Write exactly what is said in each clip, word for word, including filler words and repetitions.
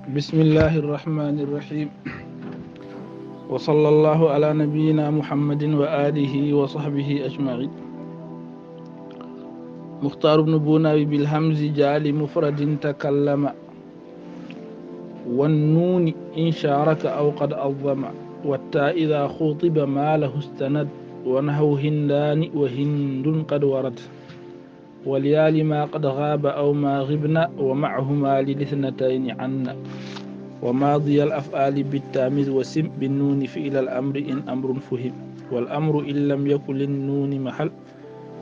بسم الله الرحمن الرحيم. وصلى الله على نبينا محمد وآله وصحبه أجمعين. مختار بن بوناوي بالهمز جاء لمفرد تكلم. والنون إن شارك أو قد عظم. والتاء إذا خوطب ما له استند. ونحو هندان وهند قد ورد. واليا لما قد غاب أو ما غبن. ومعهما للاثنتين عن. وماضي الأفعال بالتاميز وسم بالنون فعل الأمر إن أمر فهم. والأمر إن لم يكن للنون محل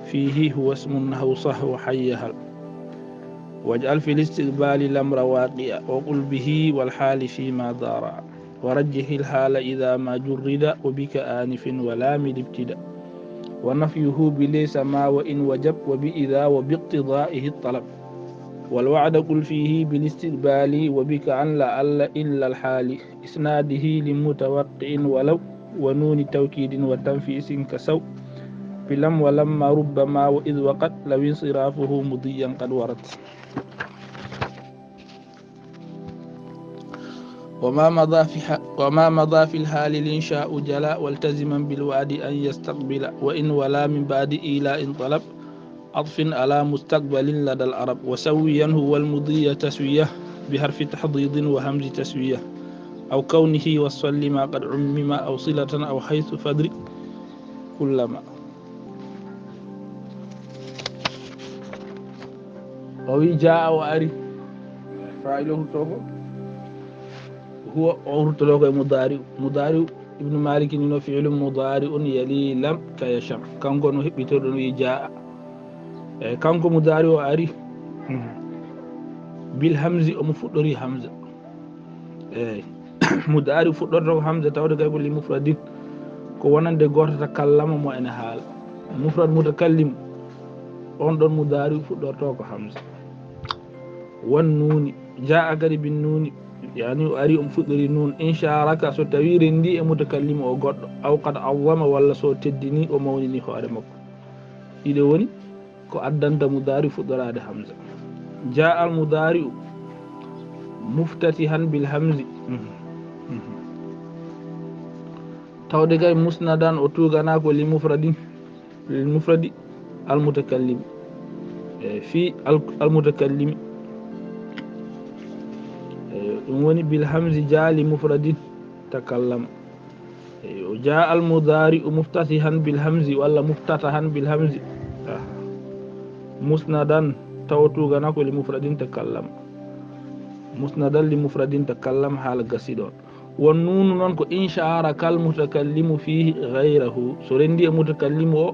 فيه هو اسم نحو صح وحي هل. واجعل في الاستقبال الأمر واقعا وقل به والحال فيما دار. ورجح الحال إذا ما جرد وبك آنف ولام الابتداء. ونفيه بليس ما وإن وجب وبإذا وباقتضائه الطلب. والوعد قل فيه بالاستقبال وبك عن لعل إلا الحال. إسناده لمتوقع ولو ونون توكيد وتنفيس كسو. بلم ولما ربما وإذ وقد لو انصرافه مضيا قد ورد. وما مضى في ح-، وما مضى في الحال الإنشاء جلا والتزما بالوعد أن يستقبل وإن ولا من بعد إيلاء طلب عطف على مستقبل لدى العرب وسويا هو المضي تسوية بحرف تحضيض وهمز تسوية أو كونه وصل لما قد عمم أو صلة أو حيث فادرك كلما. O wi jaa o ari. Fa'il o rutto ko? Huwa o ruttoto ko e mudaari. Mudaari Ibnu Malik ni no fi'lu mudaari un yali lam ka yasham. Kanko no heɓɓitoɗo no wi jaa. E kanko mudaari o ari. Bil hamzi omo fuɗɗori hamza. Eyi. Mudaari fuɗɗorto ko hamza tawde kay ko li mufradin. Ko wonande gooto takallama mo ene haala. Mufrad mutakallim. On ɗon mudaari fuɗɗorto ko hamza. Wan nuuni. Jaa kadi bin nuuni. Yani o ari omo fuɗɗori nuun. In sharaka so tawi rendi e mutakallimu o goɗɗo. Aw qad awwama walla so teddini o mawnini hoore makko. Ɗiɗo woni ko addanta mudaari fuɗɗoraade hamza. Jaa al mudaari u muftatihan bil hamzi. Tawde kay musnadan o tuugana ko li mufradin, lil mufradi al mutakallimi. E, fi al, al mutakallimi. E, ɗum woni bil hamzi jaa li mufradin takallama. Eyo, jaa al mudaari u muftatihan bil hamzi walla muftatahan bil hamzi. Aha. Musnadan tawa tuugana ko li mufradin takallama. Musnadan li mufradin takallama haala gasi ɗon. Won nuunu noon ko in sharaka al mutakallimu fihi ghayrahu. So rendi e mutakallimu o,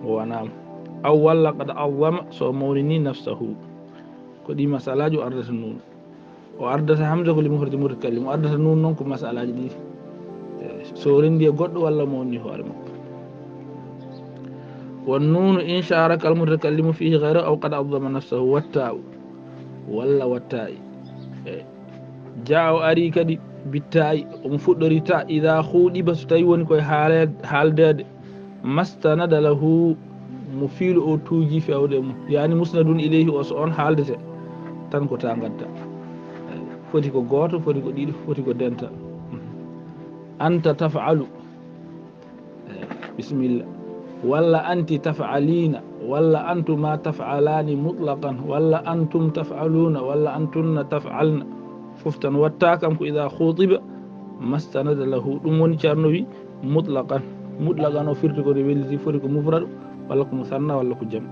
o wanaama. Aw walla qad awwama so mawnini nafsahu. Ko ɗi masalaaji o ardata nuunu. O ardata hamza ko li mufradi mutakallim, o ardata nuun noon ko masalaaji ɗiɗi. So o rendi e goɗɗo walla mo woni hoore makko. Wan nuunu in sharaka al mutakallimu fihi ghayra aw qad azzama nafsahu watta'u walla watta'i. E, jaa o ari kadi bitta'i, omo fuɗɗori ta, ida khudiba so tawi woni koye haale-, haaldeede. Mastanada lahu mo fiilu o tuuji fewde mum. Yani musnadun ilayhi o so on haaldete tan ko ta ngadda. Foti ko gooto, foti ko ɗiɗi, foti ko dental. Anta taf'alu. Bismillah. Walla anti taf'alina, walla antuma taf'alani mutlaqan, walla antum taf'aluna, walla antunna taf'alna. Fof tan watta kam ko ida khudiba mastanada lahu. Ɗum woni Ceerno wi mutlaqan. Mutlaqan o firti ko nde welliti foti ko mufrad walla ko musanna walla ko jam.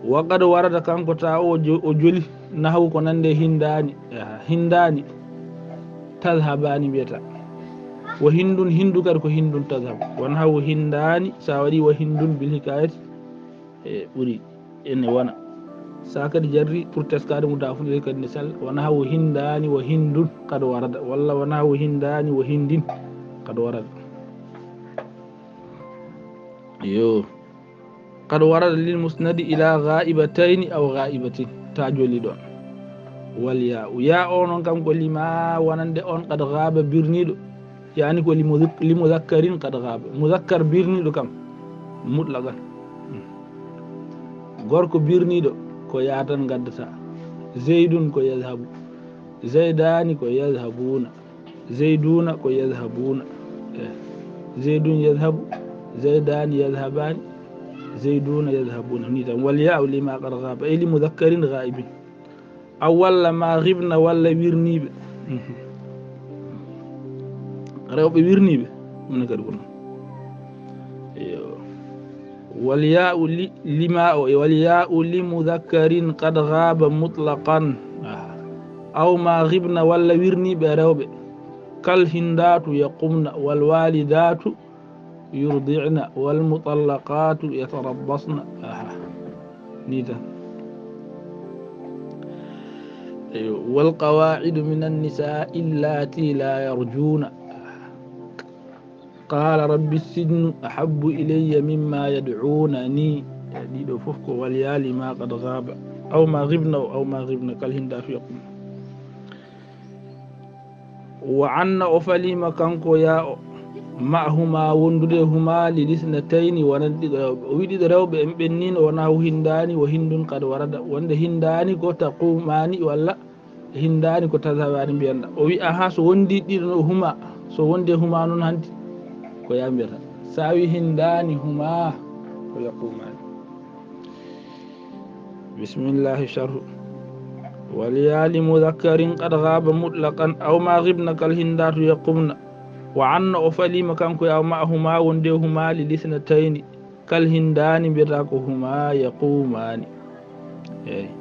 Wa qad warada kanko ta o jo-, o joli nahwu ko nande hindaani. Aha, hindaani. Tadhhabaani mbiyata. Wa hindun, hindu kadi ko hindun tadhhab. Wa nahwu hindaani sa waɗi wa hindun bil hikayati e ɓuri. Ene wona. Sa kadi jarri pour teskaade mudaafu nde kadi ne sell. Wa nahwu hindaani wa hindun qad warada. Walla wa nahwu hindaani wa hindin qad warada. Yo. Qad warada lil musnadi ila ghaibatayni aw ghaibatin. Ta joli ɗon. Wal ya. Ya o noon kam ko lima wonande on qad ghaba birniiɗo. Yani ko li mudhak-, li mudhakkarin qad ghaba. Mudhakkar birniiɗo kam mutlaqan. Gorko birniiɗo ko yaatan ngaddata. Zaydun ko yadhhabu. Zaydaani ko yazhabuuna. Zayduuna ko yazhabuuna. Eh, Zaydun yazhabu, Zaydaani yazhabaani, Zayduuna yazhabuuna. Nii tan, wal yaa'u lima qad ghaaba, ay li mudhakkarin ghaa'ibin. Aw walla ma ghibna walla wirniiɓe. Mhm. Rewɓe wirniiɓe. Ɗum ne kadi ko noon. Iyo. Wal yaa'u li, lima o, wal yaa'u li mudhakkarin qad ghaaba mutlaqan. Ah. Aw ma ghibna walla wirniiɓe rewɓe. Kal hindaatu yaqumna, wal waalidaatu yurdi'na, wal mutallaqaatu yatarabbasna. Aha. Nii tan. Eyo. Wal qawaa'idu minan nisaa'i allaati laa yarjuuna. Qaala rabbi sijnu ahabbu ilayya mimma yad'uunani. E ɗiɗo fof ko wal yaa'u lima qad ghaaba. Aw ma ghibna, aw ma ghibna, kal hindaatu yaqumna. Wa anna o faliima kanko yaa o, ma huma wondude huma lil isnatayni wonande ɗiɗo rewɓe. O wi ɗiɗo rewɓe en ɓenniino wonaa o hindaani, wa hindun qad warada. Wonde hindaani ko taqumaani walla hindaani ko tadhabaani mbiyanɗa. O wi aha so wondi ɗiɗo no huma, so wonde huma noon hanti ko yaa mbiyata. Sa wi hindaani huma ko yaqumaani. Bismillahi sharhu. Wal yaa'u li mudhakkarin qad ghaaba mutlaqan aw ma ghibna kal hindaatu yaqumna. Wa anna o faliima kanko yaa ma huma wonde huma lil isnatayni. Kal hindaani mbiyata ko huma yaqumaani. Eey.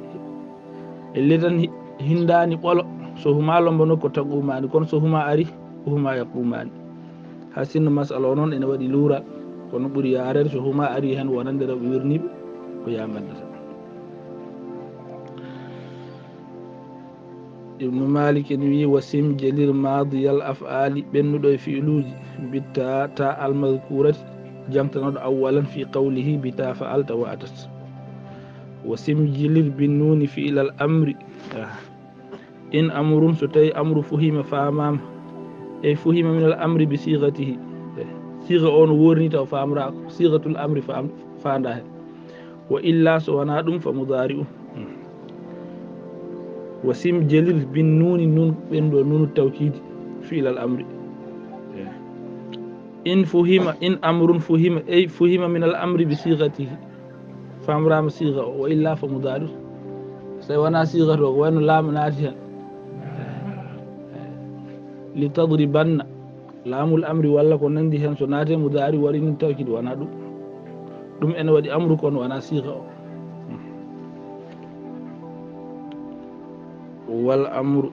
Elle tan hi-, hindaani ɓolo. So huma lombo no ko taqumaani. Kono so huma ari, ko huma yaqumaani. Hay sinno masala o noon ene waɗi luural, kono ɓuri yaareede so huma ari heen wonande rewɓe wirniiɓe, ko yaa ngaddata. Ibnu Malik ene wiyi, wa sim jelir maadiyal af'aali, ɓennuɗo e fi'luuji, bitta ta almadkurati, jangtanoɗo awwalan fi qawlihi, bita fa'alta wa atat. Wa sim jelir bin nuuni fi'lal amri. Ah. In amrun, so tawi amru fuhima faamaama, ey fuhima min al amri bi sighatihi. Eh, sigha o no woorni taw faamraako, sighatul amri faam-, faanda heen. Wa illa, so wonaa ɗum, fa mudaari'un. Hmm. Wa sim jelir bin nuuni, nun ɓenɗo nunu tawkiidi, fi'lal amri. Eh. In fuhima, in amrun fuhima, ey fuhima min al amri bi sighatihi. Faamraama siga o, wa illa fa mudaari'un. So tawi wonaa siga to, ko wayno laamu naati heen. Li tadribanna, laamul amri walla ko nanndi heen, so naati e mudaari waɗi nun tawkiid, wonaa ɗum. Ɗum ene waɗi amru kono wonaa siga o. Wal amru.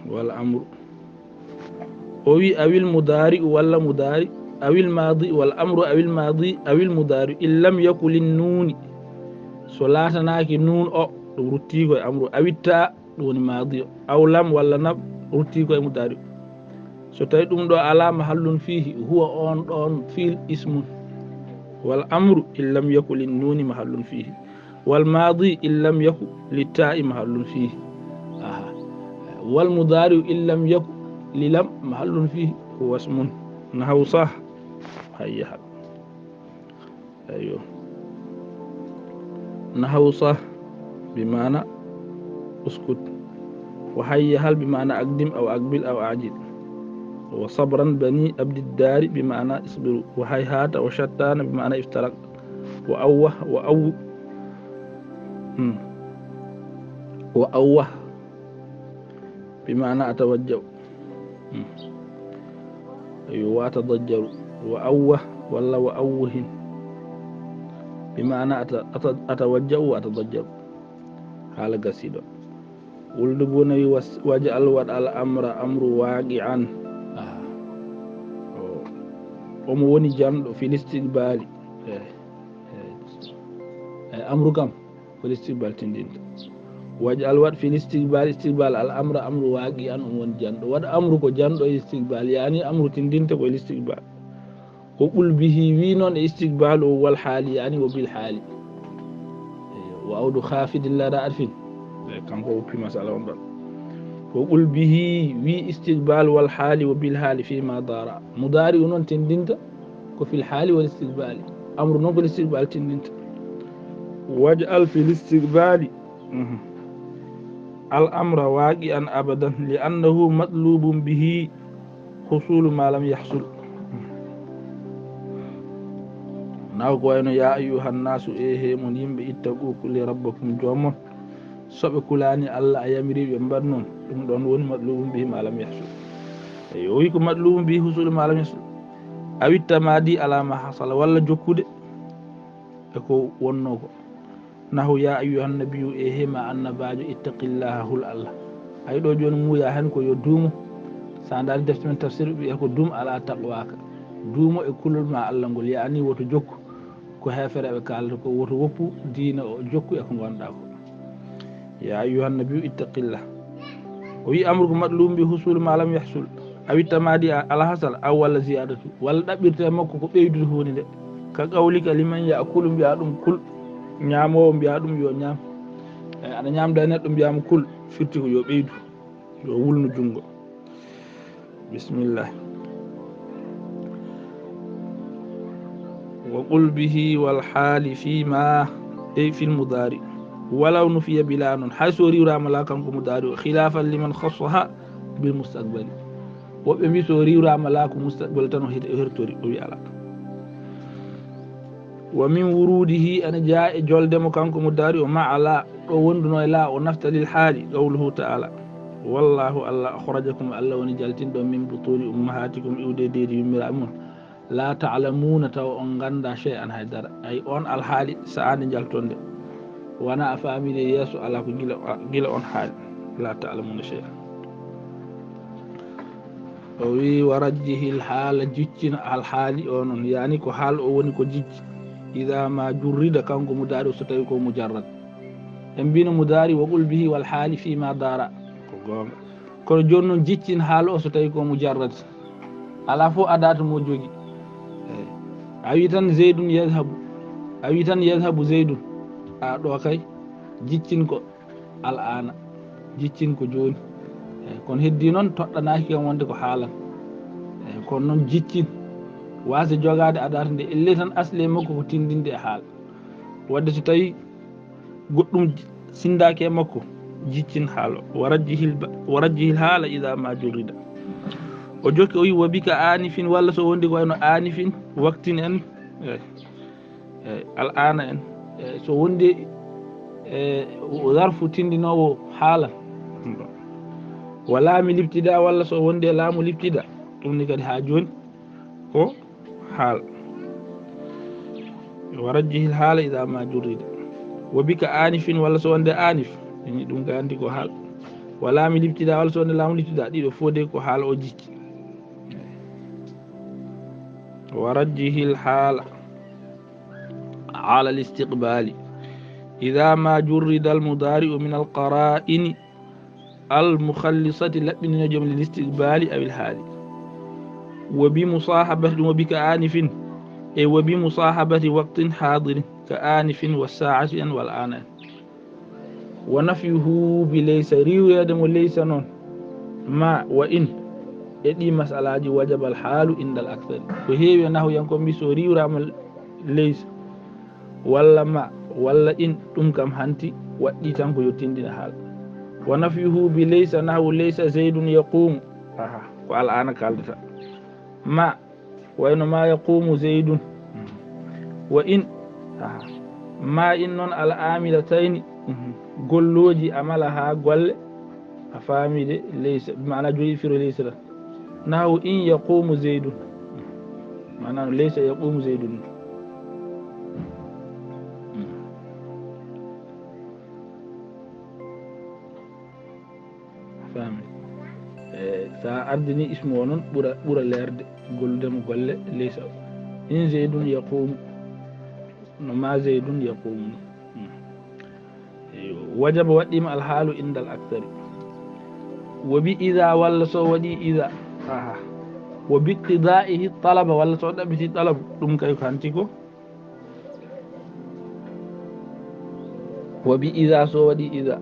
Wal amru. O wi awil mudaari walla mudaari, awil maadi, wal amru awil maadi, awil mudaari, in lam yaku lin nuuni. So laatanaaki nuun o, ɗum ruttii ko e amru, awit taa, ɗum woni maadi o, aw lam walla nam, ruttii ko e mudaari. So tawi ɗum ɗo alaa mahallun fiihi, huwa on ɗon fiil ismun. Wal amru in lam yaku lin nuuni mahallun fiihi. Wal maadi in lam yaku li taa'i mahallun fiihi. Aha. Wal mudaari'u in lam yaku li lam mahallun fiihi. Huwa ismun. Nahaw sah. Hayya hal. Ayyo. Nahaw sah bi maana uskut. Wa hayya hal bi maana aqdim aw aqbil aw ajil. Wa sabran bani abdi daari bi maana isbiru. Wa hayhata wa shattana bi maana iftarak. Wa awwah, wa aww-, hmm. Wa awwah. Bi maana atawajjau. Hmm. Ayyo, wa atadajjaru. Wa awwah, walla wa awwahin. Bi maana ata-, ata-, atawajjau wa atadajjaru. Haala gasiiɗo. Wuldu Buuna wi was-, waj'al waɗ al amra amru waaqi'an. Ah. O. Omo woni janɗo fil istiqbaali. Eh, eh. Eh, amru kam, ko istiqbaal tindinta. Waj'al waɗ fil istiqbaal, istiqbaal al amra amru waaqi'an, omo woni janɗo. Waɗ amru ko janɗo e istiqbaal, yaani amru tindinta ko istiqbaal. Wa qul bihi, wi noon e istiqbaalu o, wal haali, yaani wa bil haali. Eyo, wa awdu khaafidin lada atfin. E, kanko woppi masala on ɗon. Wa qul bihi, wi istiqbaalu wal haali wa bil haali fi ma dara. Mudaari o noon tindinta ko fil haali wal istiqbaali. Amru noon ko istiqbaal tindinta. Waj'al fil istiqbaali. Mhm. الأمر واقعا أبدا، لأنه مطلوب به حصول ما لم يحصل. Naw ko wayno, يا أيها الناس, e he mon yimɓe, اتقوا, kule, ربكم, joomon. So ɓe kulaani Allah, a yamiri ɓe mbaɗ noon, ɗum ɗon woni مطلوب به ما لم يحصل. Eyo, o wi ko مطلوب به حصول ما لم يحصل. أو التمادي على ما حصل, walla jokkude e ko wonnoo ko. Nahu, يا أيها النبي, e he ma annabaajo, اتق الله, hul Allah. Ay ɗo jooni muuya hen ko yo duumo. Sa ndaari defte men tafsir, wiya ko دم على تقواك. Duumo e kulol ma Allah ngol, yaani woto jokku ko heefereɓe kaalata ko, woto woppu diina o, jokku e ko ngonɗa ko. يا أيها النبي اتق الله. O wi amru ko مطلوب به حصول ما لم يحصل. أو التمادي على حصل, aw walla زيادة. Walla ɗaɓɓirte e makko ko ɓeydude huunde nde. كقولك لمن يأكل, mbiya ɗum kul. Ñaamoowo mbiya ɗum yo ñaam. E, aɗa ñaamda e neɗɗo mbiya mo kul. Firti ko yo ɓeydu. Yo wulnu junngo. بسم الله. وقل به والحال فيما, أي في المضارع. ولو نفي بلا, noon hay so riiwraama la kanko mudaari o, خلافا لمن خصها بالمستقبل. Woɓɓe mbi so riiwraama la ko mustaqbal tan o het-, o hertori, o wi alaa. ومن وروده, ene jeyaa e jolde mo kanko mudaari o, مع لا, ɗo wonduno e la o nafta, للحال, قوله تعالى: والله, Allah, أخرجكم, Allah woni jaltinɗo, من بطون أمهاتكم, iwde e deedi yummiraaɓe mon, لا تعلمون, tawa on ngannda, شيئا, hay dara. Ay on alhaali sa'aade njaltonde, wona a faamide yeeso, alaa ko gila, gila on haali. لا تعلمون شيئا. O wi, ورجح الحال, jiccin alhaali o noon, yaani ko haal o woni ko jicci. إذا ما جرد, kanko mudaari o, so tawi ko mujarrad. En mbino mudaari, وقل به والحال فيما دار. Ko goonga. Kono jooni noon jiccin haal o so tawi ko mujarrad. Alaa fof adaat mo jogi. Eey. A wi tan زيد يذهب. A wi tan يذهب زيد. A ɗo kay jiccin ko الآن. Jiccin ko jooni. Eey, kono heddi noon toɗɗanaaki kam wonde ko haalan. Eey, kono noon jiccin. Waasa jogaade adaat nde, ellee tan asli e makko ko tindinde e haal. Wadde so tawi goɗɗum sindaaki e makko, jiccin haal o. ورجح الب-, ورجح الحال إذا ما جرد. O jokki o wi, وبك آنف, walla so wondi ko wayno آنف, waktin en. Eey. Eey, الآن en. Eey, so wondi, eey, zarfu tindinoowo haalan. ولام الابتداء, walla so wondi laamu الابتداء. Ɗum ni kadi haa jooni ko haal. ورجح الحال إذا ما جرد. وبك آنف, walla so wonde آنف. Ini ɗum kay anndi ko haal. ولام الابتداء, walla so wonde laamu الابتداء. Ɗiɗo fof de ko haal o jicci. ورجح الحال على الاستقبال إذا ما جرد المضارع من القرائن المخلصة, laɓɓinino joom, للاستقبال أو الحال. وبمصاحبة, ɗum وبك آنف, e وبمصاحبة وقت حاضر كآنف والساعة والآن. ونفيه بليس, riiwreede mo ليس noon, مع وإن, e ɗi masalaaji, وجب الحال عند الأكثر. Ko heewi e nahwiyankooɓe mbi so riiwraama ليس, walla مع, walla إن, ɗum kam hanti waɗɗii tan ko yo tindina haal. ونفيه بليس نحو ليس زيد يقوم. Aha, ko الآن kaaldata. مع, wayno ما يقوم زيد. وإن, aha, مع إن noon, العاملتين, gollooji, عملها golle, a faami de, ليس, maana joyi firo ليس tan. نحو إن يقوم زيد. Maana ليس يقوم زيد. Faami. E, so a ardini ismu o noon, ɓura, ɓura leerde, gollude mo golle ليس o. إن زيد يقوم. No ما زيد يقوم ni. Hmm. Eyo. وجب, waɗɗiima الحال عند الأكثر. وبإذا, walla so waɗi إذا. Aha. وباقتضائه الطلب, walla so ɗaɓɓiti طلب. Ɗum kay ko hanti ko. وبإذا, so waɗi إذا.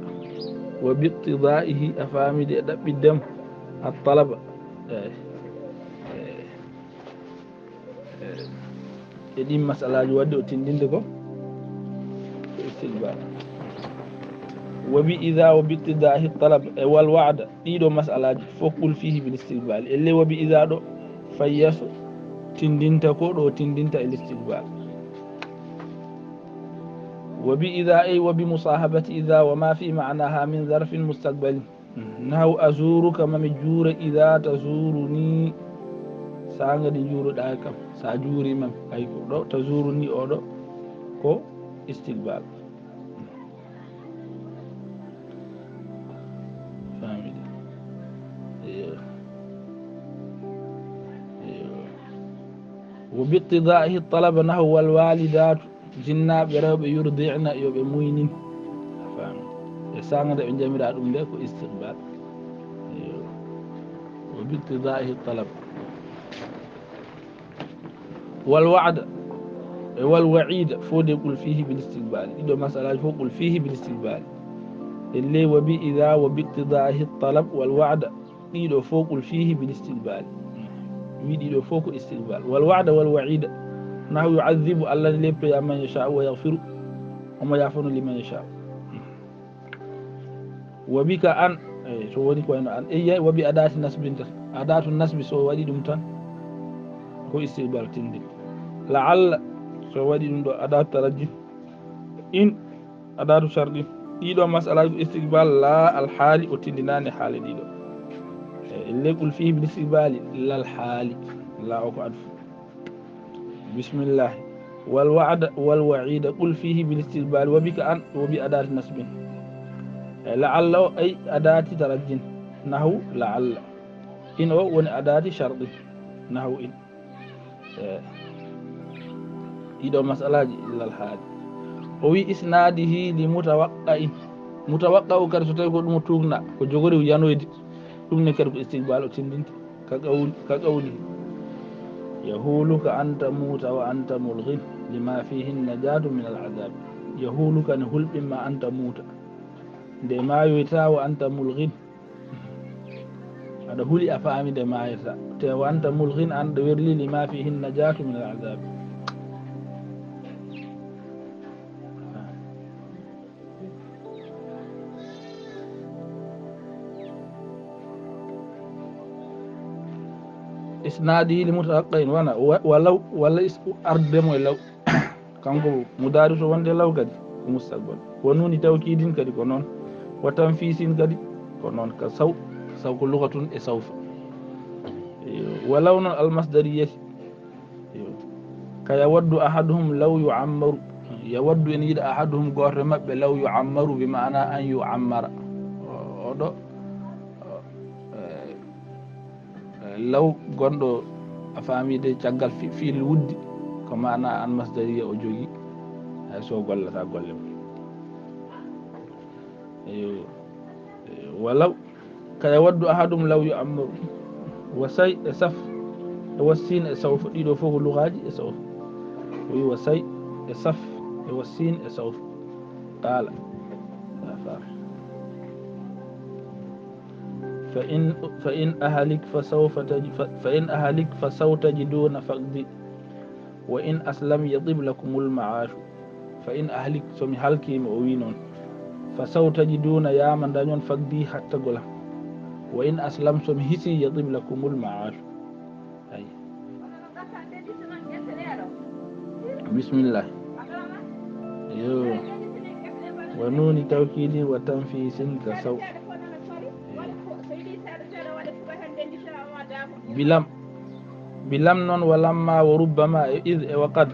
وباقتضائه, a faami de, e ɗaɓɓitde mo الطلب. Eey. Eey. E ɗin masalaaji waɗde o tindinde ko, ko استقبال. Wa bi ida wa bi iqtidaihi talab e wal wa'da, ɗiɗo mas'alaji fof qul fihi bil istiqbal. E ley wa bi ida ɗo, fayyaso tindinta ko ɗo tindinta e l'istiqbal. Wa bi ida ay wa bi musahabati ida wa ma fi ma'naha min zarfin mustaqbalin. Nahu azuruka mami juura ida tazuruni, sanga di juuruɗa kam, sa juuri mam, ay ko ɗo tazuruni o ɗo ko istiqbal. Famidi. Iyo. Iyo. Wa bi iqtidaihi talaba nahu wal walidatu, jinnaaɓe rewɓe yurdi'na, yo ɓe muynin. A faami? E saanga nde ɓe njamira ɗum nde ko istiqbal. Iyo. Wa bi iqtidaihi talab. Wal wa'da e wal wa'ida fof de qul fihi bil istiqbal. Ɗiɗo masalaji fof qul fihi bil istiqbal. E ley wa bi ida wa bi iqtidaihi talab wal wa'da. Ɗiɗo fof qul fihi bil istiqbal. Wi ɗiɗo fof ko istiqbal. Wal wa'da wal wa'ida. Nahu yu'adhibu, Allah ne leptoya man yasha'u wa yaghfiru. Omo yafano liman yasha'u. Wa bika an, eh, so woni ko wayno an. Eyya, wa bi adati nasbin tan. Adatu nasbi so waɗi ɗum tan, ko istiqbal tindi. La'alla, so waɗi ɗum ɗo adatu tarajji. In, adatu sharɗi. Ɗiɗo masalaji ko istiqbal la al hali, o tindinani hali ɗiɗo. Eh, le qul fihi bil istiqbali lal hali. La o ko adfu. Bismillah. Wal wa'da wal wa'ida qul fihi bil istiqbal wa bika an wa bi adati nasbin. Eh, la'alla o ay adati tarajjin. Nahu la'alla. In o woni adati sharɗi. Nahu in. Eh, ɗiɗo masalaji illal haali. O wi isnadihi li mutawaqqa'in. Mutawaqqa'u kadi so tawi ko ɗum o tugna, ko jogori yanoyde. Ɗum ne kadi ko istiqbal o tindinta. Ka qawli, ka qawli. Yahuluka an tamuta wa anta mulghin lima fihi najatu min al adab. Yahuluka ne hulɓinma an tamuta. Nde mayoyta wa anta mulghin. Aɗa huli a faami nde maayata. Te wa anta mulghin an ɗo werli lima fihi najatu min al adab. Isnadi li mutawaqqa'in wana wa, wa law, walla is-, arde mo e law. Kanko mudari so wonde law kadi ko mustaqbal. Wa nuni tawkidin kadi ko noon. Wa tanfisin kadi ko noon. Ka saw, saw ko lugatun e sawfa. Iyo. Wa law noon al masdariyati. Iyo. Ka yawaddu ahaduhum law yu'ammaru. Yawaddu ene yiɗa ahaduhum gooto e maɓɓe law yu'ammaru bi maana an yu'ammara. O-, oɗo, eh, law gonɗo a faamide caggal fi-, fiil wuddi ko maana an masdariya o jogi, hay so gollata golle mum. Eyo, eyo, walaw ka yawaddu ahadum law yu'ammaru. Wa say e saf e wa sin e sawfa, ɗiɗo fof ko lugaaji e sawfa. O wi wa say e saf e wa sin e sawfa. Qala. Fa in, fa in ahalik fa sawfa taji-, fa, fa in ahalik fa sawtajiduna faqdi. Wa in aslam yatib lakumul ma'ashu. Fa in ahlik, so mi halkiima, o wi noon. Fa sawtajiduna, yama dañon faqdi hattagol am. Wa in aslam, so mi hisi, yatib lakumul ma'ashu. Ay. Bismillah. Yo. Wa nuni tawkidin wa tanfisin ka saw. Bilam. Bilam noon, wa lamma, wa rubbama, e id, e wa qad,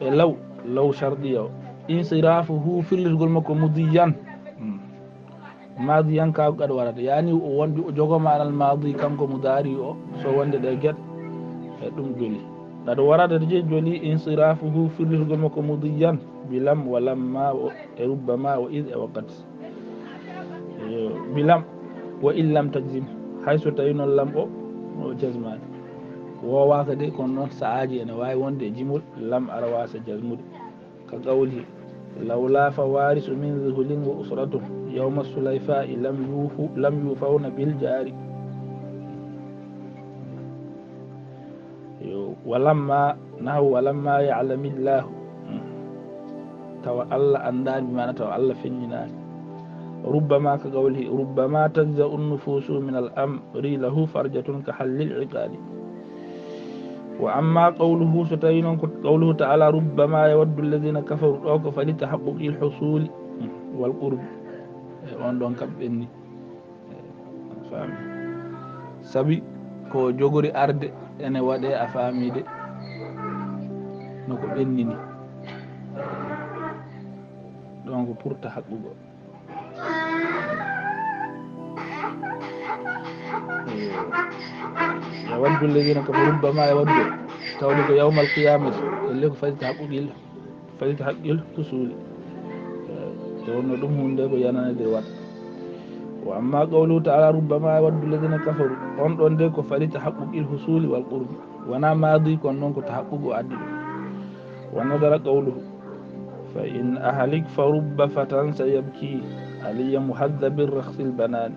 e law, law shardiya o. Insirafuhu, fillitgol makko mudiyan. Hmm. Madiyan ka qad warada. Yani o wonde o jogo maanal madi kanko mudari o, so wonde ɗe geɗe, e ɗum joli. Qad warada je joli insirafuhu, fillitgol makko mudiyan, bilam, wa lamma, o, e rubbama, wa id, e wa qad. Yo, bilam, wa in lam tajzim. Hay so tawi noon lam o, o jazmani. Wowaka de, kono noon sa'aji ene wawi wonde e jimol, lam ara wasa jazmude. Ka qawli, lawla fawarisu min zuhulin wa usratu, yawma sulayfa'i lam yufu, lam yufawna bil jari. Yo, walamma, nahu walamma ya'lamillahu. Tawa Allah andaani, bi maana tawa Allah feññinaani. ربما كقوله: ربما تجزع النفوس من الأمر له فرجة كحل العقال. وأما قوله، so tawi noon ko qawluhu ta'ala: ربما يود الذين كفروا, ɗo ko فلتحقق الحصول والقرب. E on ɗon kam ɓenni. Faami. Sabi ko jogori arde ene waɗe, a faami de, no ko ɓenni ni. Donc pour ta haqqugol. Yo. يود الذين كفروا, ربما يود, tawde ko يوم القيامة, elle ko فلتحقق ال-, فلتحقق الحصول. To wonno ɗum huunde ko yananede waɗa. وأما قوله تعالى: ربما يود الذين كفروا, on ɗon de ko فلتحقق الحصول والقرب. Wona maadi, kono noon ko tahaqququ addi ɗum. ونظر قوله: فإن أهلك فرب فتى سيبكي علي مهذب رخص البنان.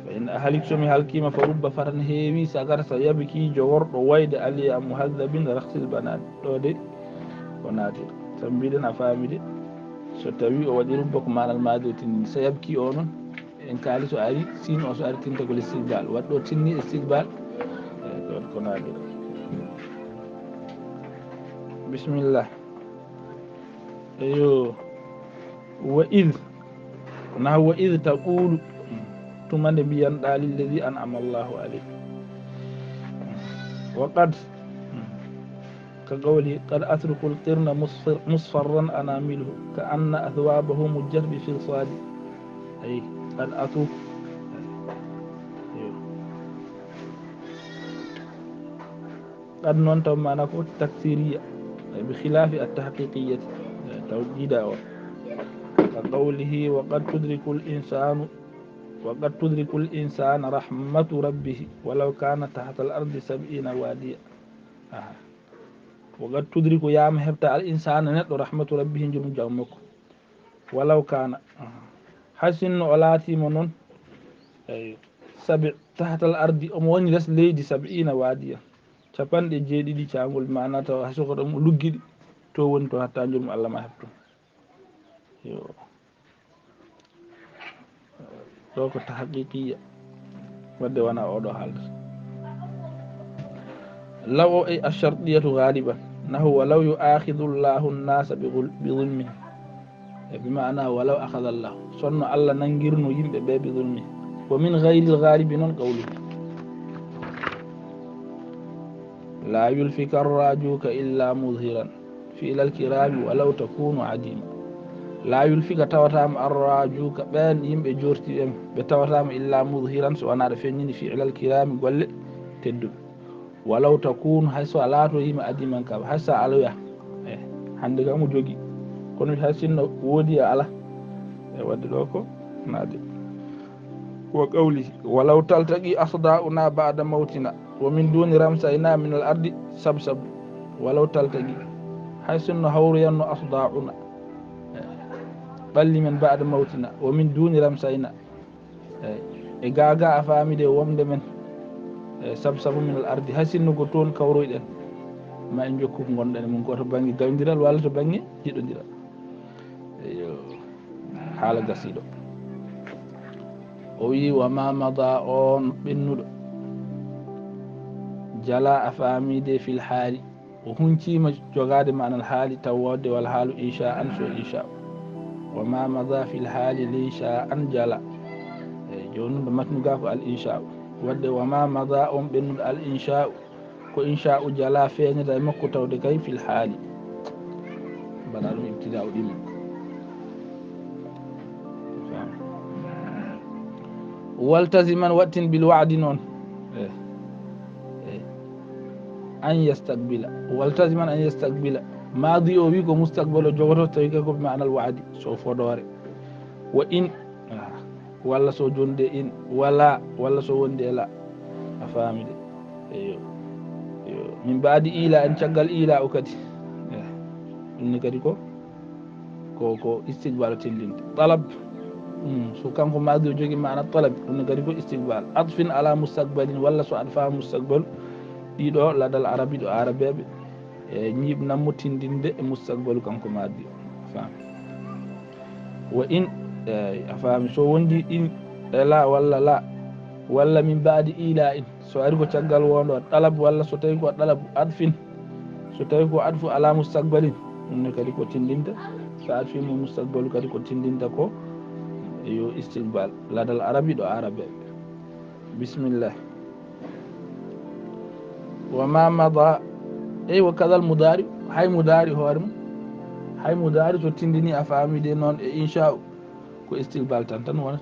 فإن أهلك, so mi halkiima, فرب فتى, heewi sagata, سيبكي, jogorɗo wayde, علي مهذب رخص البنان. Ɗo de o naati. Tan mbiɗen a faami de. So tawi o waɗi rubba ko maanal maadi o tinndi. سيبكي o noon, en kaali so ari, siin o so ari tinta ko listiqbal. Waɗi ɗo tinni istiqbal. Eh, ɗon ko naati. Bismillah. Eyo. وإذ. Ko nahu وإذ تقول. Tuma nde mbiyanɗaa للذي أنعم الله عليه. وقد. كقوله: قد أترك القرن مصفر-، مصفرا أنامله، كأن أثوابه مجت بفرصال. أي، قد أترك. قد noon taw maana ko taksiriya, أي بخلاف التحقيقية, taw jiida o. كقوله: وقد تدرك الإنسان، وقد تدرك الإنسان رحمة ربه ولو كان تحت الأرض سبعين واديا. Aha. وقد تدرك, yaama heɓta, الإنسان, neɗɗo, رحمة ربه, njurmu Jawmi makko. ولو كان, aha, hay sinno o laatiima noon, eyi, سبع, تحت الأرض, omo woni les leydi, سبعين واديا, capanɗe jeeɗiɗi caangol, maanaa taw hay so ko ɗon o luggiɗi, to woni to hatta njurmu Allah ma heɓ toon. Yo. Ɗo ko tahqiqiyya. Wadde wona oɗo haaldata. لو, أي الشرطية غالبا. نحو: ولو يؤاخذ الله الناس بظل-، بظلمهم. E bi maana ولو أخذ الله. Sonno Allah nangirno yimɓe ɓe بظلمهم. ومن غير الغالب noon قوله: لا يلفك الراجوك إلا مظهرا فعل الكرام ولو تكون عديما. لا يلفك, tawataama, الراجوك, ɓeen yimɓe jorti ɓen, ɓe tawataama, إلا مظهرا, so wonaa ɗo feeñnini, فعل الكرام, golle tedduɓe. ولو تكون, hay so a laatoyiima, عديما, kam, hay so a alaa. Eh, hannde kam o jogii. Kono hay sinno woodi a alaa. E wadde ɗo ko naade. وقوله: ولو تلتقي أصداؤنا بعد موتنا ومن دون رمسينا من الأرض سبسب. ولو تلتقي, hay sinno hawroyanno, أصداؤنا, ɓalli men, بعد موتنا ومن دون رمسينا, e, e gaa gaa, a faami de, wonde men, e, سبسب من الأرض, hay sinno ko toon kawroyɗen, ma en njokku ko ngonɗen e mum, ko to bannge gayndiral walla to bannge jiɗondiral. Eyo, haala gasiiɗo. O wi'i: وما مضى, on ɓennuɗo, جلا, a faami de, في الحال, o hunciima jogaade maanal haali taw waawde wal haalu إنشاء, so إنشاء. وما مضى في الحال الإنشاء جلا. Eyi, jooni ɗo matnu gaa ko الإنشاء. Wadde وما مضى, on ɓennuɗo الإنشاء, ko إنشاء جلا feeñata e makko tawde kay في الحال. Mbaɗa ɗum ابتداء ɗimma. والتزما, waɗtin, بالوعد noon. Eh. Eh. أن يستقبل. والتزما أن يستقبل. Maadi o wi ko mustaqbal o jogoto, tawi kay ko bi maanal wa'di, so fodoore. وإن, ah, walla so jonde إن, ولا, walla so wonde لا. A faami de. Eyo. Eyo. من بعد إيلاء, en caggal إيلاء o kadi. Eh. Ɗum ne kadi ko, ko, ko استقبال o tellinte. طلب. Mm, so kanko maadi o jogii maana طلب, ɗum ne kadi ko استقبال. عطف على مستقبل, walla so atfa mustaqbal, ɗiɗo ladal arabi ɗo arabeeɓe, e, ñiiɓnan mo tindinde e mustaqbalu kanko maadi o. Faam. وإن, Eyi, a faami, so wondi in e la walla la, walla min baadi ila in, so ari ko caggal wondo ɗalab, walla so tawi ko ɗalab adfin, so tawi ko adfu ala mustaqbalin, ɗum ne kadi ko tindinta. So adfi mo mustaqbalu kadi ko tindinta ko yo istiqbal ladal arabi ɗo arabe. Bismillah. Wa ma mada. Ey, wa kadal mudari, hay mudari hoore mum, hay mudari to tindini a faami de noon e insha'u ko istiqbal tan tan wona.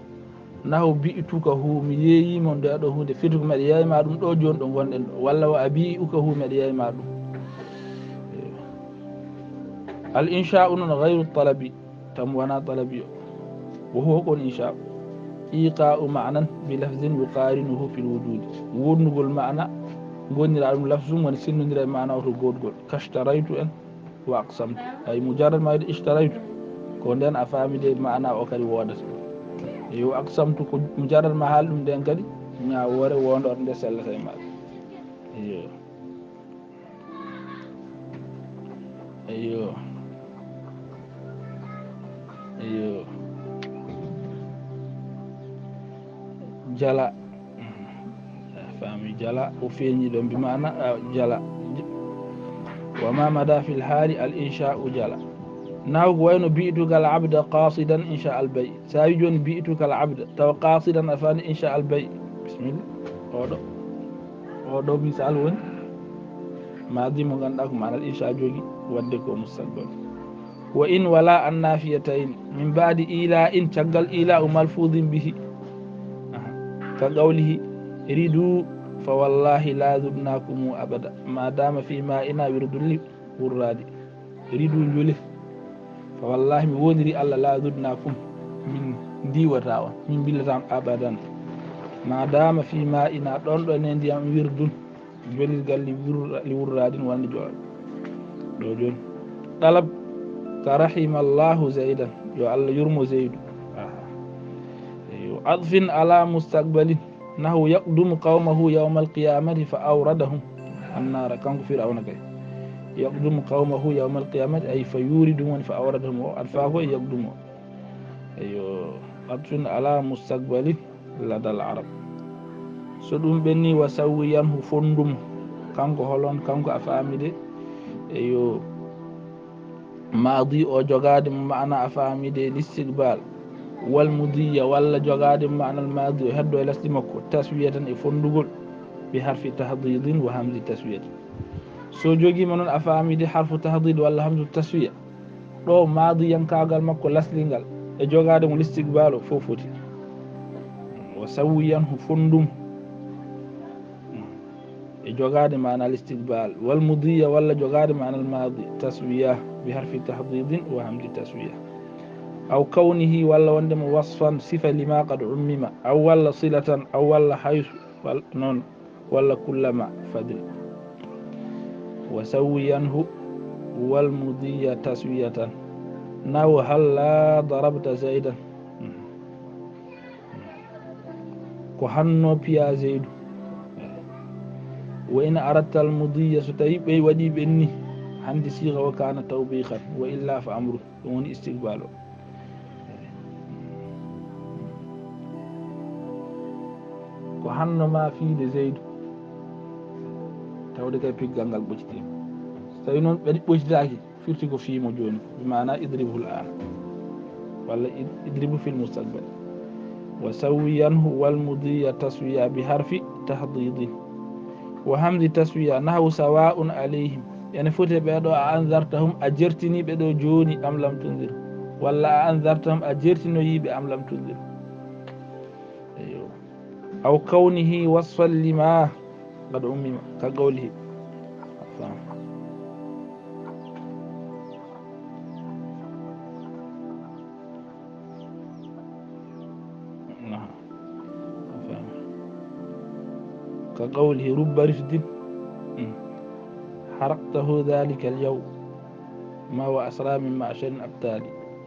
Nahu bi'tuka hu, mi yeeyima nde ɗo hunde, firti ko meɗa yeeyma ɗum ɗo jooni ɗo ngonɗen ɗo, walla wa abi'uka hu, meɗa yeeyma ɗum. Al insha'u noon ghayru talabi, tan wona talabi o. Wa huwa kon insha'u iqa'u ma'nan bi lafzin yuqarinuhu fil wujudi, wonnugol ma'na ngonira ɗum lafzum woni sennondira e ma'na o to goɗgol, kashtaraytu en wa aqsamtu. Ay mujarrad ma wiide ishtaraytu, ko nden a faami de ma'na o kadi woodata. Yo aqsamtu ko mujarrad ma haal ɗum nden kadi ñaawoore wondorde sellata e maɗa. Iyo. Iyo. Iyo. Jala. A faami jala, o feeñi ɗon bi maana, a, jala. Wa ma mada fil hali al insha'u jala. Naw ko wayno bi'tuka al abda qasidan insha al bay. Sa wi joni bi'tuka al abda, taw qasidan a faami insha al bay. Bismillah. Oɗo. Oɗo misal woni. Madi mo ganduɗa ko maana al insha jogi wadde ko mustaqbal. Wa in wala an nafiyatayn min ba'di ila in, caggal ila u malfudin bihi. Aha. Ka qawlihi, ridu fa wallahi la zudnakum abada, ma dama fi ma ina wirdul li wurradi. Ridu njule. Fa wallahi mi woniri Allah la zudnakum, min ndiwata on, min billata on abadan. Ma dama fi ma ina ɗon ɗo ne ndiyam wirdun. Jolirgal li wurra-, li wurradin wonde joɗo. Ɗo joni. Ɗalab ka rahimallahu Zaydan. Yo Allah yurmo Zaydu. Aha. Yo adfin ala mustaqbalin. Nahu yaqdumu qawmahu yawmal qiyamati fa awradahum annara. Kanko Fir'awna kay. Yaqdumu qawmahu yawmal qiyamati ay fa yuridum woni fa awradahum o. Alfa ko e yaqdumu. Eyo. Adfin ala mustaqbalin. Ladal arab. So ɗum ɓenni wa sawwiyanhu fonndum. Kanko holon, kanko a faami de. Eyo. Maadi o jogaade mo maana a faami de listiqbal. Wal mudiya walla jogaade mo maana al maadi o heddo e lasdi makko. Taswiyatan e fonndugol. Bi harfi tahdidin wa hamzi taswiyatin. So jogiima noon a faami de harfu tahdid walla hamzu taswiya. Ɗo maadiyankaagal makko laslingal e jogaade mo listiqbal o fof foti. Wa sawwiyanhu fonndum. E jogaade maana listiqbal. Wal mudiya walla jogaade maana al maadi. Taswiya bi harfi tahdidin wa hamzi taswiya. Aw kawnihi walla wonde mo wasfan sifa lima qad ummima. Aw walla silatan aw walla haysu walla noon. Walla kullama fadri. Wa sawwiyanhu wal mudiya taswiyatan. Naw halla darabta Zaydan. Ko hanno piya Zaydu. Wa in aratta al mudiya, so tawi ɓe waɗi ɓen ni, hande siga wa kana tawbiqan, wa illa fa amru. Ɗum woni istiqbal o. Ko hanno ma fiide Zaydu. Tawde kay piggal ngal ɓoccitima. So tawi noon ɓe ɓoccitaki, firti ko fiimo joni. Bi maana idribu al ana. Walla id-, idribu fil mustaqbal. Wa sawwiyanhu wal mudiya taswiya bi harfi tahdidin. Wa hamzi taswiya nahwu sawa'un alayhim. Ene foti e ɓeeɗo a anzartahum, a jertini ɓe ɗo jooni am lam tunzir. Walla a anzartahum, a jertinoyi ɓe am lam tunzir. Eyyo. Aw kawnihi wasfan lima qad ummima ka qawlihi. Faam. Naam. Ka qawlihi rubba rifdin. Hmm. Haraqtahu dhalika al-yawm. Ma wa asra min ma'sharin abtali.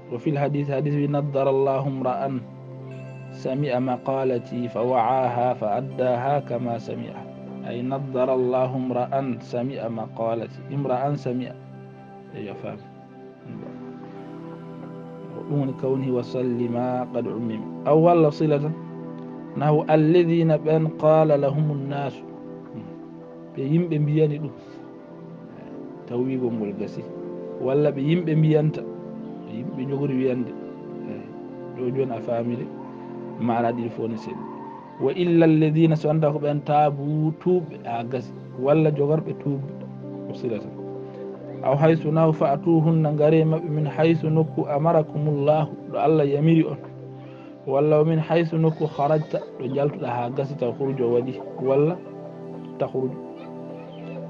Wa fil hadith, hadith bi naddara Allahu imra'an sami'a maqalati fa wa'aha fa addaha kama sami'a. Ay naddara Allahu imra'an sami'a maqalati. Imra'an sami'a. Eyyo, faam. Ɗum woni kawnihi wa sallima qad ummima. Aw walla silatan, nahu alladina ɓen qala lahumu nnasu, ɓe yimɓe mbiyani ɗum. Taw wiigol ngol gasi. Walla ɓe yimɓe mbiyanta, ɓe yimɓe jogori wiyande. Eyi. Ɗo joni a faamide, maana ɗiɗi fof ne selli. Wa illa alladina, so wonta ko ɓen taabu tuubɓe haa gasi, walla jogorɓe tuubɓe, o silata. Aw haysu, naw fa'tuhunna, ngare maɓɓe, min haysu, nokku, amarakumullahu, ɗo Allah yamiri on. Walla wa min haysu, nokku, kharajta, ɗo njaltuɗa haa gasi, taw khuruj o waɗi, walla takhruj.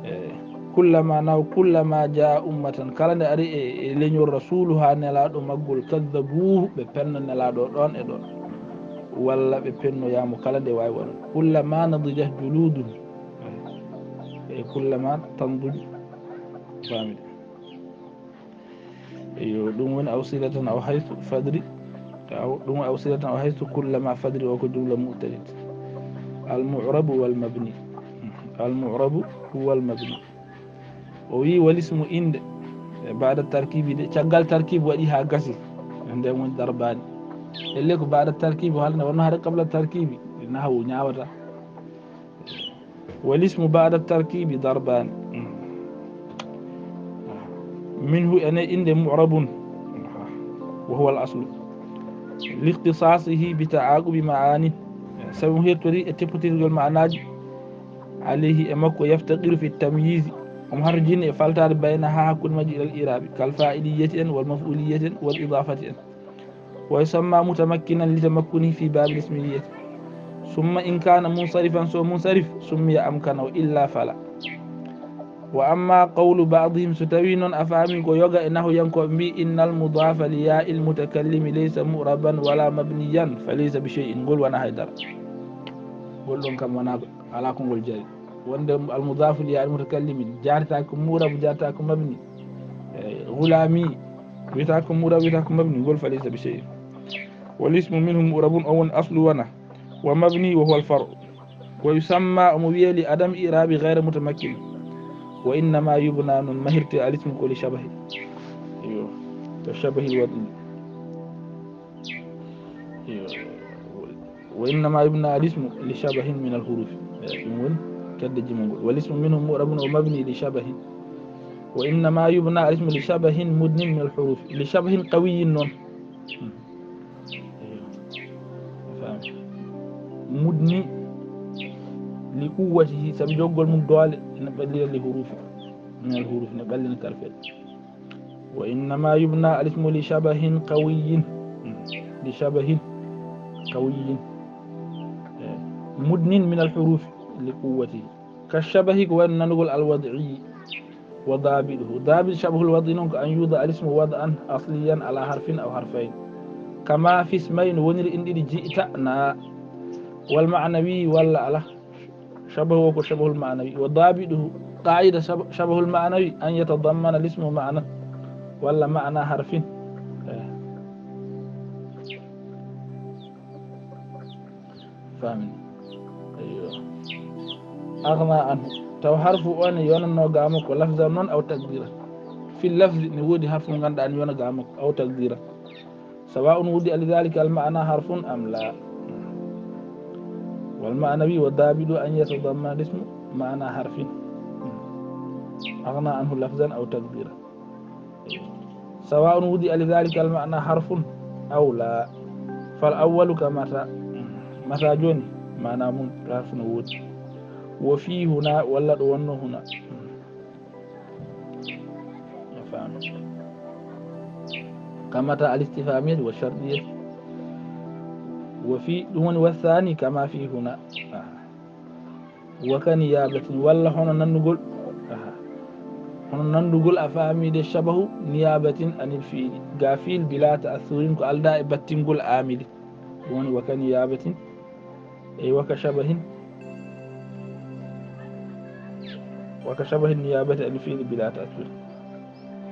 Eh, kullama, naw kullama jaa ummatan, kala nde ari e, e leñol rasulu haa nelaaɗo maggol, kaddabuhu, ɓe penna nelaaɗo ɗon e ɗon. Walla ɓe pennoyamo, kala nde wawi wonde. Kullama nadijat juludum. E kullama tanduju. Famide. Eyo, ɗum woni aw silatan aw haythu fadri. Aw, ɗum woni aw silatan aw haythu kullama fadri, o ko jumla mu'tadid. Al mu'rabu wal mabni. Al mu'rabu wal mabni. O wi wal ismu inde. E baada tarkibi de, caggal tarkibi waɗi haa gasi. Nden woni darbani. Elle ko baada tarkibi, halna wonno hade qabla tarkibi. Nahawu ñaawata. Wal ismu baada tarkibi darbani. Minhu, ene inde mu'rabun. Wa huwa al aslu. Likhtisasihi bi ta'aqubi ma'ani. Sabu mo hertori e teppotirgol ma'anaji. Alayhi, e makko, yaftaqiru fi tamyizi. Omo harjini e faltaade bayna ha hakkunde majji ilal irabi. Kal fa'iliyati en, wal maf'uliyati en, wal idafati en. Wa yusamma mutamakkinan li tamakkunihi fi babil ismiyati. Summa in kana munsarifan, so munsarif, summiya amkana, wa illa fala. Wa amma qawlu ba'dihim, so tawi noon a faami ko yoga e nahwiyankoɓe mbi, innal mudafa li ya'il mutakallimi laysa mu'raban wala mabniyan, fa laysa bi shay'in, ngol wona haydara. Ngol ɗon kam wona, ala ko ngol jari. Wonde al mudafu li ya'il mutakallimi jarata ko mu'rab, jarata ko mabni. Eh, gulami wiyata ko mu'rab, wiyata ko mabni, ngol fa laysa bi shay'in. Wal ismu minhu mu'rabun, o woni aslu wona, wa mabni wa huwa al far'u. Wa yusamma, omo wiye li adam i'rabi ghayra mutamakkin. Wa innama yubna, non mahirte al ismu ko li shabahi. Iyo. Ka shabahi al wad'i. Iyo. Wa innama yubna al ismu li shabahin min al hurufi. Eh, ɗum woni kedde jimongol. Wal ismu minhu mu'rabun wa mabni li shabahin. Wa innama yubna al ismu li shabahin mudnin min al hurufi. Li shabahin qawiyyin non. Hmm. Faami. Mudni li quwwatihi, sabi jogol mum doole, ene ɓallira li hurufi. Min al hurufi, ne ɓallina kalfel. Wa innama yubna al ismu li shabahin qawiyyin. Hmm. Li shabahin qawiyyin. Eh, mudnin min al hurufi li quwwatihi. Ka shabahi ko wayno nanugol al wad'i. Wa dabiduhu. Dabit shabahul wad'i non ko an yuda al ismu wad'an asliyan ala harfin aw harfayn. Kama fi ismayn, woniri in ɗiɗi ji'ta na. Wal ma'nawi walla ala. Shabahu ko shabahul ma'nawi. Wa dabiduhu, qa'ida shab-, shabahul ma'nawi an yatadammana al ismu ma'nan. Walla ma'na harfin. Eh. Famin. Ayyo. Aghna anhu. Taw harfu on yonanno gamo ko lafzan non aw taqdira. Fi lafzi ne wodi harfu mo ganduɗa ne yona gamo ko aw taqdira. Sawa'un wudi ali dhalika al ma'na harfun am la. Wal ma'nawi wa dabidu an yatadammana al ismu ma'na harfin. Aghna anhu lafzan aw taqdira. Sawa'un wudi ali dhalika al ma'na harfun aw la. Fal awwalu ka mata. Mata joni, ma'na mun harfu no wodi. Wa fi huna, walla ɗo wonno huna. A faami. Ka mata al istifhamiyati wa shartiyati. Wa fi, ɗum woni wa thani kama fi huna. Ah. Wa ka niyabatin, walla hono nandugol. Aha. Hono nandugol a faami de shabahu niyabatin anil fi'li. Ga fi'l bila ta'assurin ko alda e battingol amili. Ɗum woni wa ka niyabatin. Ey wa ka shabahin. Wa ka shabahin niyabati anil fi'li bila ta'assurin.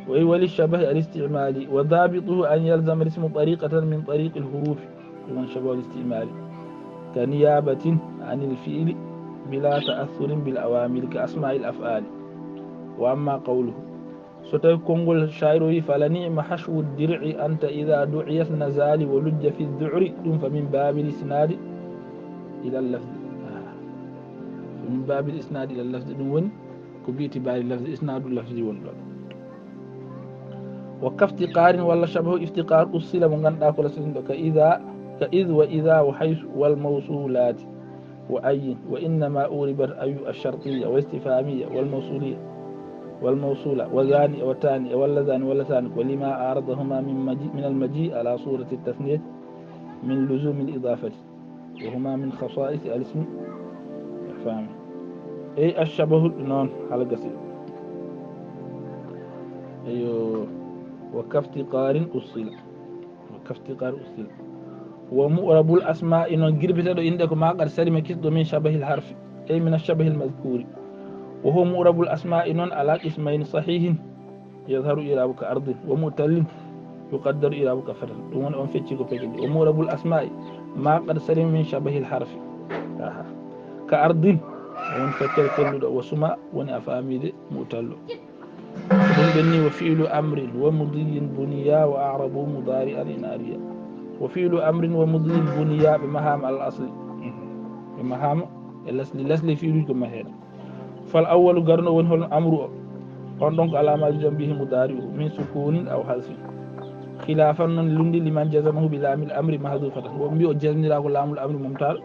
Wa wali shabahi al istimali. Wa dabituhu an yalzama al ismu tariqatan min tariqil hurufi. Ɗum woni shabahu al istimali. Ka niyabatin anil fi'li bila ta'assurin bil awamili ka asma'il af'ali. Wa amma qawluhu. So tawi konngol shayro wi, "Fala ni'ma hashwu dir'i anta idha du'iyat nazali wa lujja fi dhu'ri," ɗum fa min babil isnadi ila lafzi. Ah. Fa min babil isnadi ila lafzi, ɗum woni ko bi itibari lafzi, isnadu lafzi woni ɗon. Wa kaftiqarin walla shabahu iftiqar ussila mo ganduɗa ko lastinɗo ka idha, ka idh wa idha wa haythu wal mawsulati. وأي، وإنما أوربت أي الشرطية والاستفهامية والموصولية والموصولة، وذان وتان ولذان ولتان، ولما عارضهما من مجيء، من المجيء على صورة التثنية من لزوم الإضافة، وهما من خصائص الاسم. فهم؟ أي الشبه نون على قصير. أيوه. وكافتقار أصل. Kaftiqar ussil. Wa mu'rabul asma'i, noon girbeteeɗo innde ko ma qad salima kisɗo min shabahil harfi, ay min ashabahil mazkuri. Wa huwa mu'rabul asma'i noon ala qismayni sahihin yadharu i'rabu ka ardin wa mu'tallin yuqaddaru i'rabu ka fatan. Ɗum woni on fecci ko pecce ɗiɗi. Wa mu'rabul asma'i ma qad salima min shabahil harfi. Aha. Ka ardin woni feccere telluɗo, wa suma woni a faamide mu'tallo. Ɗum ɓenni wa fi'lu amrin wa mudiyin buniya wa a'rabu mudari'an in ariya. Wa fi'lu amrin wa mudiyin buniya ɓe mahama al asli. Ɓe mahama e lasli, lasli fi'luji ko maheeɗo. Fal awwalu garno woni hol amru o. On ɗon ko alama jam bihi mudari'u min sukunin aw hazfin. Khilafan noon lundi liman jazamahu bi lamil amri mahdufatan. Wo mbi o jasnira ko lamul amri mumtal.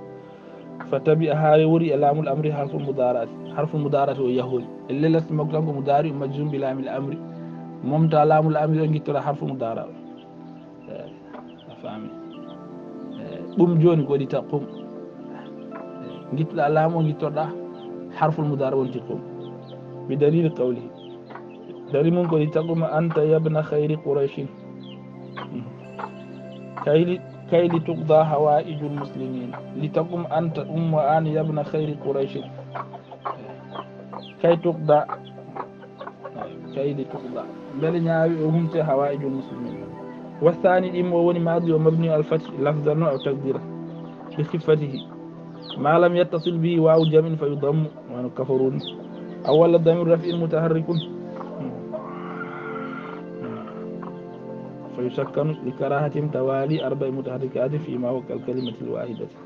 Fa tabi'a haa rewori e laamul amri harful mudaara'ati. Harful mudaara'ati o yahori. E lelasi makko tan ko mudaari majzum bi laamil amri. Momta laamul amri o ngittora harful mudaara. Eh, a faami. Eh, ɗum jooni ko waɗi taqum. Eh, ngittoɗa laamu o ngittoɗa harful mudaara wonti qum. Bi dalili qawli. Dari mum ko li taquma anta yabna khayri qurayshin. Kayli, kayli tuqda hawaijul muslimin. Li taqum anta umma an yabna khayri qurayshin. Kay tuqda. Kayli tuqda. Mbele ñaawi o humte hawaijul muslimin. Wasani ɗimmo woni madi o mabni al fathi lafzan aw taqdira. Bi khiffatihi. Ma lam yattasil bihi wawu jam'in fa yudammu. Wano kafaru ni. Aw walla damir raf'in mutaharrikun. Fa yusakkanu li karahatin tawali arba'i mutaharrikatin fi ma huwa kal kalimatil wahidati.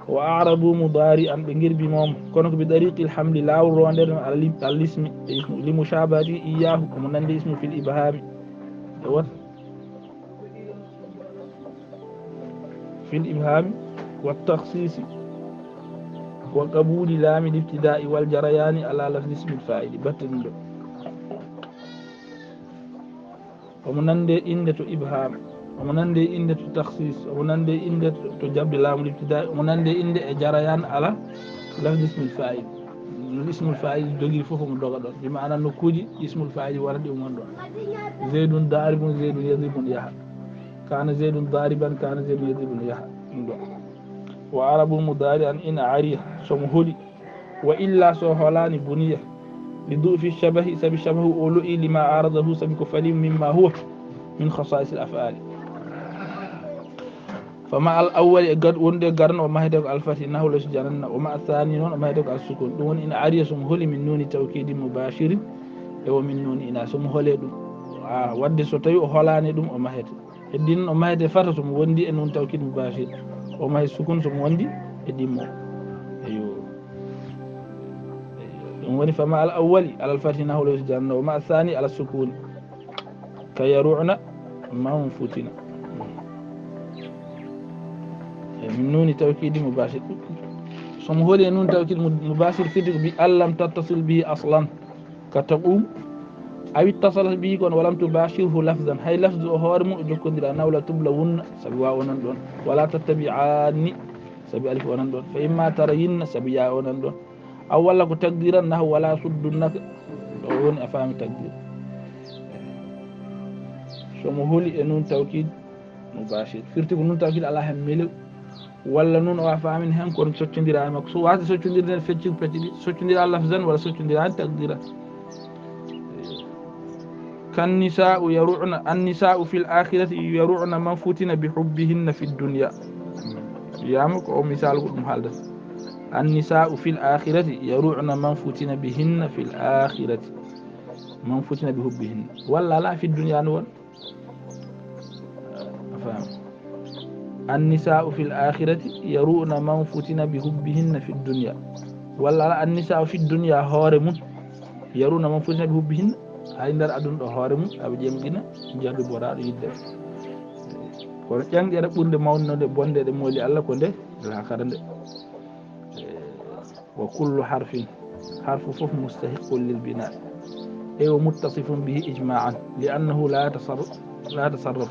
Wa a'rabu mudari'an ɓe ngirbi mom. Kono ko bi dariqil hamli lawol rondere al ismi. Li mushabati iyahu. Omo nandi ismu fil ibhami. E wata. Fil ibhami wa takhsisi wa qabuli laami libtida'i wal jarayani ala lafzi ismil fa'ili. Batte ɗum ɗo. Omo nande innde to ibham. Omo nande innde to takhsis. Omo nande innde to, to jaɓde laamu libtida'i. Omo nande innde e jarayan ala lafzi ismil fa'il. No ismul fa'il dogiri fof omo doga ɗon. Bi ma'ana nokkuuji ismul fa'il wara ɗi umon ɗon. Zaydun daribun, Zaydun yadribun yaha. Kana Zaydun dariban, kana Zaydun yadribun yaha. Ɗum ɗo. Wa arabul mudari an in ariya, somo holi. Wa illa so holani buniya. Li du'fi shabahi, sabi shabahu o lo'i lima aradahu, sabi ko fali mimma huwa min khasa'is al af'ali. Fa ma al awwali e gad wonde garno o mahete ko al fathi nahu la sujananna, wa ma thani non o mahete ko al sukun. Ɗum woni in ariya somo holi min nuni tawkidi mubashirin e wo min nuni ina somo hole ɗum. A wadde so tawi o holani ɗum o mahete. Heddin o mahete fata somo wondi e nun tawkid mubashir. O mahe sukun somo wondi e dimmo. Ayo. Ɗum woni fa ma al awwali ala al fathi nahu la sujananna, wa ma thani ala sukun. Ka yaru'na man futina. E min nuni tawkidi mubashir. Somo holi e nun tawkid mu-, mubashir fiti ko bi allam tattasil bihi aslan. Ka taqum. Awi tasalat bihi kon walam tubashirhu lafzan. Hay lafzu o hoore mum o jokkondira nawla tubla wunna. Sabi wa onan ɗon. Wala tattabi'ani. Sabi alif onan ɗon. Fa imma tarayinna. Sabi ya onan ɗon. Aw walla ko takdiran nahu wala suddunnaka. Ɗo woni a faami takdir. Somo holi e nun tawkid mubashir. Firti ko nun tawkid ala hen melew. Walla nun o a faamin hen kono soccondira e makko. So wasa soccondirde fecci ko pecci ɗi. Soccondira lafzan walla soccondira takdiran. Kan nisa'u yaru'na, an nisa'u fil akhirati yaru'na man futina bi hubbihinna fid dunya. Wiyama ko o misal ko ɗum haldata. An nisa'u fil akhirati yaru'na man futina bihinna fil akhirati. man futina bi hubbihinna. Walla ala fi dunya no won. A faami? Annisa'u fil akhirati yaruna man futina bi hubbihinna fi dunya. Walla ala annisa'u fi dunya hoore mum. Yaruna man futina bi hubbihinna. Hay nder aduna ɗo hoore mum, aɓe ƴemɗina jardu boraɗo yidde. Kono ƴanƴere ɓurnde mawnode bonde ɗe mooli Allah ko nde lakara nde. Wa kullu harfin, harfu fof mustahiqqun lil bina. Ay wa muttasifun bihi ijma'an, li annahu la tasarruf, la tasarruf,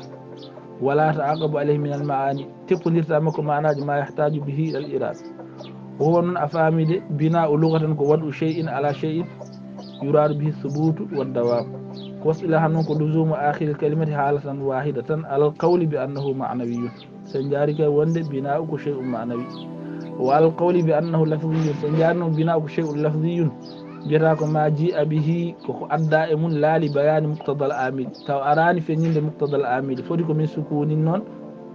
wa la ta'aqabu alayhi min al ma'ani, teppondirta makko maanaaji ma yahtaju bihi ila al irad. Wa huwa, non a faami de, bina'u lughatan ko wad'u shay'in ala shay'in yuradu bihi thubutu wa dawam. Wa istilahan non ko luzumu akhiril kalimati halatan wahidatan ala al qawli bi annahu ma'nawiyyun. So en njaari kay wonde bina'u ko shay'un ma'nawi. Wa al qawli bi annahu lafziyyun. So en njaari non bina'u ko shay'un lafziyyun. Mbiyata ko ma ji'a bihi, ko ko adda e mum, la li bayani muqtadal amil. Taw arani feññinde muqtadal amil. Foti ko min sukunin non,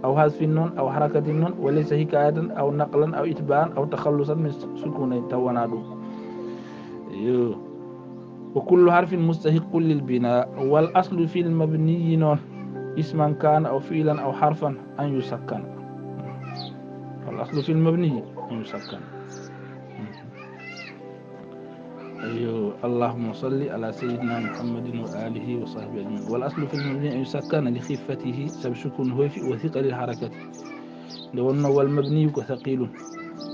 aw hasfin non, aw harakatin non, wa laysa hikayatan, aw naqlan, aw itba'an, aw takhallusan min sukunayn. Taw wona ɗum. Yo. Wa kullu harfin mustahiqqun lil bina. Wal aslu fil mabniyi non, isman kana aw fi'lan aw harfan, an yusakkana. Wal aslu fil mabniyi an yusakkana. Ayyo, اللهم صل على سيدنا محمد وآله وصحبه أجمعين. والأصل في المبني أن يسكن لخفته, sabu sukun hoyfi, وثقل الحركة. Nde wonno wal mabniyu ko thaqilun.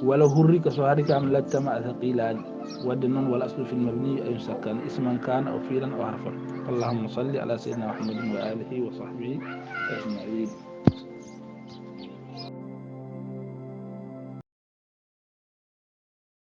Wala hurrika, so harika am lajtama a thaqilani. Wadde noon, wal aslu fil mabniyi an yusakkana isman kana aw fi'lan aw harfan. اللهم صل على سيدنا محمد وآله وصحبه أجمعين.